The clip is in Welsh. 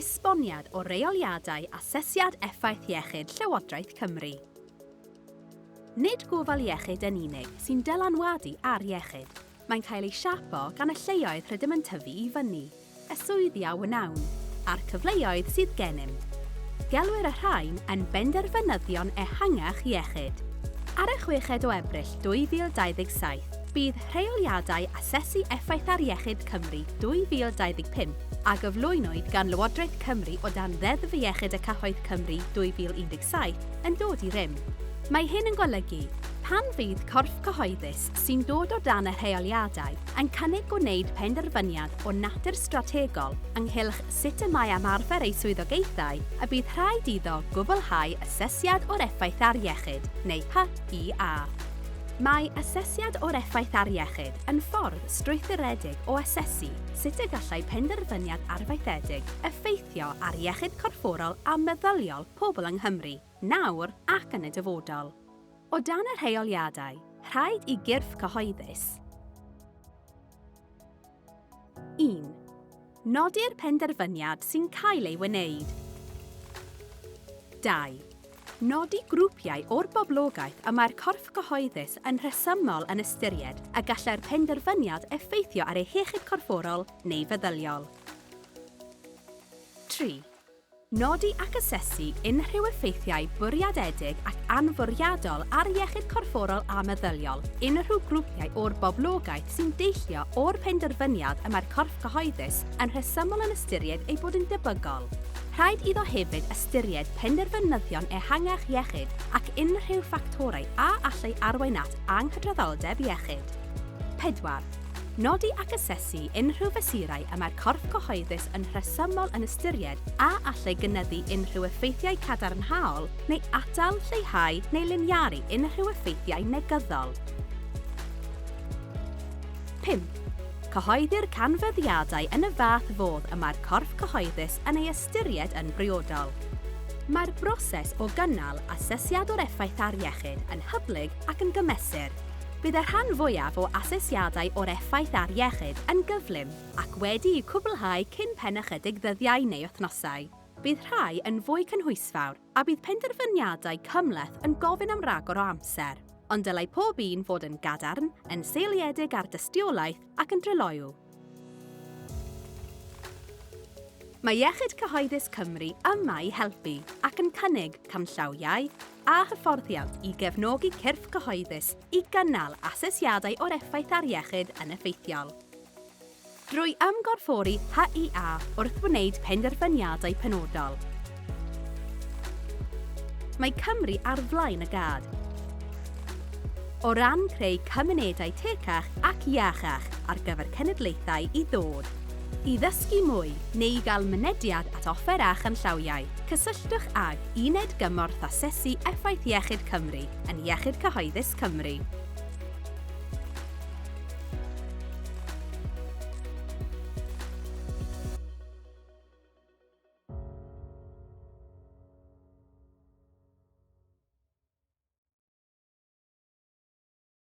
Esboniad o Reoliadau Asesiad Effaith Iechyd Llywodraeth Cymru. Nid gofal iechyd yn unig sy'n dylanwadu ar iechyd, mae'n cael ei siapo gan y lleoedd rydym yn tyfu i fyny, y swyddi a wnawn, a'r cyfleoedd sydd gennym. Gelwir y rhain yn benderfynyddion ehangach iechyd. Ar y chweched o Ebrill 2027, bydd Rheoliadau Asesu Effaith ar Iechyd Cymru 2025, a gyflwynwyd gan Lywodraeth Cymru o dan Ddeddf Iechyd y Cyhoedd Cymru 2017, yn dod i rym. Mae hyn yn golygu, pan fydd corff cyhoeddus sy'n dod o dan y rheoliadau yn cynnig gwneud penderfyniad o natur strategol ynghylch sut y mae am arfer ei swyddogaethau, y bydd rhaid iddo gwblhau Asesiad o'r Effaith ar Iechyd, neu HIA. Mae Asesiad o'r Effaith ar Iechyd yn ffordd strwythuredig o asesu sut y gallai penderfyniad arfaethedig effeithio ar iechyd corfforol a meddyliol pobl yng Nghymru, nawr ac yn y dyfodol. O dan y rheoliadau, rhaid i gyrff cyhoeddus. 1. Nodi'r penderfyniad sy'n cael ei wneud. 2. Nodi grwpiau o'r boblogaeth y mae'r corff cyhoeddus yn rhesymol yn ystyried y gallai'r penderfyniad effeithio ar eu hiechyd corfforol neu feddyliol. 3. Nodi ac asesu unrhyw effeithiau bwriadedig ac anfwriadol ar iechyd corfforol a meddyliol unrhyw grwpiau o'r boblogaeth sy'n deillio o'r penderfyniad y mae'r corff cyhoeddus yn rhesymol yn ystyried ei bod yn debygol. Rhaid iddo hefyd ystyried penderfynyddion ehangach iechyd ac unrhyw ffactorau a allai arwain at anghydraddoldeb iechyd. 4. Nodi ac asesu unrhyw fesurau y mae'r corff cyhoeddus yn rhesymol yn ystyried a allai gynyddu unrhyw effeithiau cadarnhaol neu atal, lleihau neu liniaru unrhyw effeithiau negyddol. 5. Cyhoeddi'r canfyddiadau yn y fath fodd y mae'r corff cyhoeddus yn ei ystyried yn briodol. Mae'r broses o gynnal asesiad o'r effaith ar iechyd yn hyblyg ac yn gymesur. Bydd y rhan fwyaf o asesiadau o'r effaith ar iechyd yn gyflym ac wedi'u cwblhau cyn pen ychydig ddyddiau neu wythnosau. Bydd rhai yn fwy cynhwysfawr a bydd penderfyniadau cymhleth yn gofyn am ragor o amser, ond dylai pob un fod yn gadarn, yn seiliedig ar dystiolaeth ac yn dryloyw. Mae Iechyd Cyhoeddus Cymru yma i helpu ac yn cynnig canllawiau a hyfforddiant i gefnogi cyrff cyhoeddus i gynnal asesiadau o'r effaith ar iechyd yn effeithiol. Drwy ymgorffori HIA wrth wneud penderfyniadau penodol, mae Cymru ar flaen y gad o ran creu cymunedau tecach ac iachach ar gyfer cenedlaethau i ddod. I ddysgu mwy neu i gael mynediad at offer a chanllawiau, cysylltwch ag Uned Gymorth Asesu Effaith Iechyd Cymru yn Iechyd Cyhoeddus Cymru.